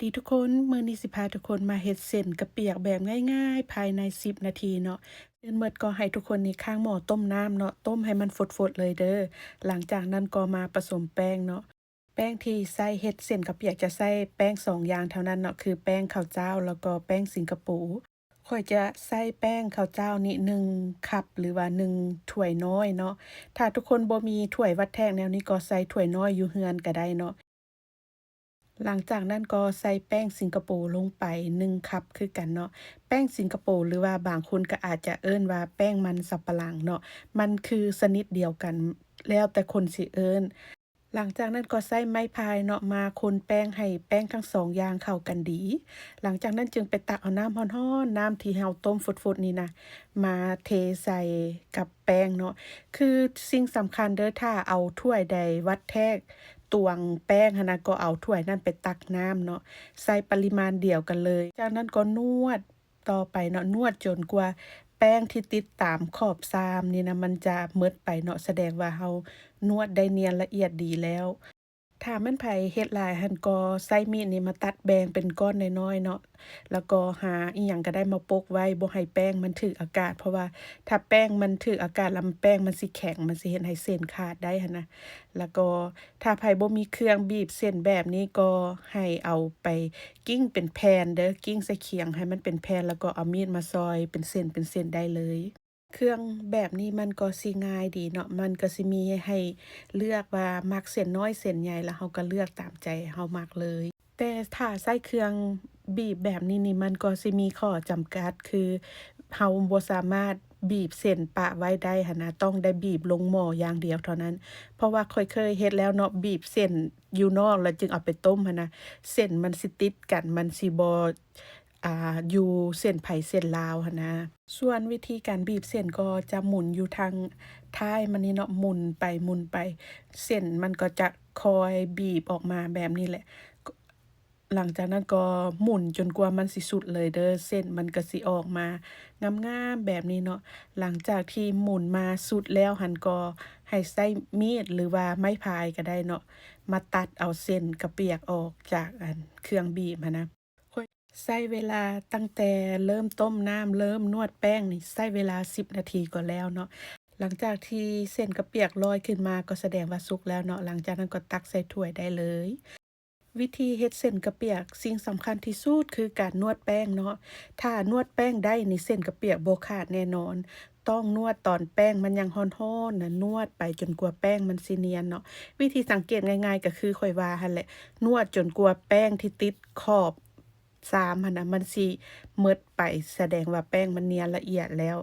ດີທຸກຄົນ, ມື້ນີ້ຊິພາທຸກຄົນມາເຮັດເສັ້ນກະປຽກແບບງ່າຍໆ ພາຍໃນສິບນາທີເນາະ. ເລີ່ມໝົດກໍໃຫ້ທຸກຄົນນີ້ຄ້າງໝໍ້ຕົ້ມນ້ຳເນາະ, ຕົ້ມໃຫ້ມັນຟົດໆເລີຍເດີ. ຫຼັງຈາກນັ້ນກໍມາປະສົມແປ້ງເນາະ. ແປ້ງທີ່ໃຊ້ເຮັດເສັ້ນກະປຽກຈະໃຊ້ແປ້ງສອງຢ່າງເທົ່ານັ້ນເນາະ, ຄືແປ້ງເຂົ້າຈ້າວ ແລ້ວກໍແປ້ງສິງກະໂປ. ຂ້ອຍຈະໃຊ້ແປ້ງເຂົ້າຈ້າວນີ້ໜຶ່ງຄັບ ຫຼືວ່າໜຶ່ງຖ້ວຍນ້ອຍເນາະ. ຖ້າທຸກຄົນບໍ່ມີຖ້ວຍວັດແທກແນວນີ້ ກໍໃສ່ຖ້ວຍນ້ອຍຢູ່ເຮືອນກໍໄດ້ເນາະ. ຫຼັງຈາກນັ້ນກໍໃສ່ແປ້ງສິງກະໂປລົງໄປໜຶ່ງຄັບຄືກັນເນາະ. ແປ້ງສິງກະໂປ ຫຼືວ່າບາງຄົນກໍອາດຈະເອີ້ນວ່າແປ້ງມັນສຳປະຫຼັງເນາະ, ມັນຄືຊະນິດດຽວກັນ, ແລ້ວແຕ່ຄົນຊິເອີ້ນ. ຫຼັງຈາກນັ້ນກໍໃຊ້ໄມ້ພາຍເນາະ ມາຄົນແປ້ງໃຫ້ແປ້ງທັງສອງຢ່າງເຂົ້າກັນດີ. ຫຼັງຈາກນັ້ນຈຶ່ງໄປຕັກເອົານ້ຳຮ້ອນໆ, ນ້ຳທີ່ເຮົາຕົ້ມຟົດໆນີ້ນະ ມາເທໃສ່ກັບແປ້ງເນາະ. ຄືສິ່ງສຳຄັນເດີ, ຖ້າເອົາຖ້ວຍໃດວັດແທກຕວງແປ້ງຫັ້ນນະ, ກໍເອົາຖ້ວຍນັ້ນໄປຕັກນ້ຳເນາະ, ໃສ່ປະລິມານດຽວກັນເລີຍ. ຈາກນັ້ນກໍນວດ ຕໍ່ໄປເນາະ, ນວດຈົນກວ່າແປ້ງທີ່ຕິດຕາມຂອບຊາມນີ້ນະ ມັນຈະໝົດໄປເນາະ, ສະແດງວ່າເຮົານວດໄດ້ນຽນລະອຽດດີແລ້ວ. ຖ້າແມ່ນໃຜເຮັດຫຼາຍຫັ້ນ ກໍໃຊ້ມີດນີ້ມາຕັດແບ່ງເປັນກ້ອນນ້ອຍໆເນາະ, ແລ້ວກໍຫາອີ່ຫຍັງກໍໄດ້ມາປົກໄວ້ ບໍ່ໃຫ້ແປ້ງມັນຖືກອາກາດ, ເພາະວ່າຖ້າແປ້ງມັນຖືກອາກາດແລ້ວ ແປ້ງມັນຊິແຂງ, ມັນຊິເຮັດໃຫ້ເສັ້ນຂາດໄດ້ຫັ້ນນະ. ແລ້ວກໍຖ້າໃຜບໍ່ມີເຄື່ອງບີບເສັ້ນແບບນີ້ ກໍໃຫ້ເອົາໄປກິ້ງເປັນແຜ່ນເດີ, ກິ້ງໃສ່ຂຽງໃຫ້ມັນເປັນແຜ່ນ ແລ້ວກໍເອົາມີດມາຊອຍເປັນເສັ້ນເປັນເສັ້ນໄດ້ເລີຍ. ເຄື່ອງແບບນີ້ມັນກໍຊິງ່າຍດີເນາະ, ມັນກໍຊິມີໃຫ້ເລືອກວ່າມັກເສັ້ນນ້ອຍເສັ້ນໃຫຍ່ ແລ້ວເຮົາກໍເລືອກຕາມໃຈເຮົາມັກເລີຍ. ແຕ່ຖ້າໃຊ້ເຄື່ອງບີບແບບນີ້ນີ້ ມັນກໍຊິມີຂໍ້ຈຳກັດ ຄືເຮົາບໍ່ສາມາດບີບເສັ້ນປະໄວ້ໄດ້ຫັ້ນນະ, ຕ້ອງໄດ້ບີບລົງໝໍ້ຢ່າງດຽວເທົ່ານັ້ນ. ເພາະວ່າຂ້ອຍເຄີຍເຮັດແລ້ວເນາະ, ບີບເສັ້ນຢູ່ນອກແລ້ວຈຶ່ງເອົາໄປຕົ້ມຫັ້ນນະ, ເສັ້ນມັນຊິຕິດກັນ, ມັນຊິບໍ່ ອ່າ ຢູ່ເສັ້ນໃຜເສັ້ນລາວຫັ້ນນະ. ສ່ວນວິທີການບີບເສັ້ນກໍຈະໝູນຢູ່ທາງທ້າຍມັນນີ້ເນາະ, ໝູນໄປໝູນໄປ ເສັ້ນມັນກໍຈະຄ່ອຍບີບອອກມາແບບນີ້ແຫຼະ. ຫຼັງຈາກນັ້ນກໍໝູນຈົນກວ່າມັນຊິສຸດເລີຍເດີ, ເສັ້ນມັນກໍຊິອອກມາງາມໆແບບນີ້ເນາະ. ຫຼັງຈາກທີ່ໝູນມາສຸດແລ້ວຫັ້ນ ກໍໃຫ້ໃຊ້ມີດ ຫຼືວ່າໄມ້ພາຍກໍໄດ້ເນາະ, ມາຕັດເອົາເສັ້ນກະປຽກອອກຈາກ ອັນ ເຄື່ອງບີບຫັ້ນນະ. ຂ້ອຍໃຊ້ເວລາຕັ້ງແຕ່ເລີ່ມຕົ້ມນ້ຳ ເລີ່ມນວດແປ້ງນີ້ ໃຊ້ເວລາສິບນາທີກໍແລ້ວເນາະ. ຫຼັງຈາກທີ່ເສັ້ນກະປຽກລອຍຂຶ້ນມາ ກໍສະແດງວ່າສຸກແລ້ວເນາະ. ຫຼັງຈາກນັ້ນກໍຕັກໃສ່ຖ້ວຍໄດ້ເລີຍ. ວິທີເຮັດເສັ້ນກະປຽກ, ສິ່ງສຳຄັນທີ່ສຸດຄືການນວດແປ້ງເນາະ. ຖ້ານວດແປ້ງໄດ້ນີ້ ເສັ້ນກະປຽກບໍ່ຂາດແນ່ນອນ. ຕ້ອງນວດຕອນແປ້ງມັນຍັງຮ້ອນໆນະ, ນວດໄປຈົນກວ່າແປ້ງມັນຊິນຽນເນາະ. ວິທີສັງເກດງ່າຍໆກໍຄືຂ້ອຍວ່າຫັ້ນແຫຼະ, ນວດຈົນກວ່າແປ້ງທີ່ຕິດຂອບຊາມຫັ້ນນະ ມັນຊິໝົດໄປ, ສະແດງວ່າແປ້ງມັນນຽນລະອຽດແລ້ວ.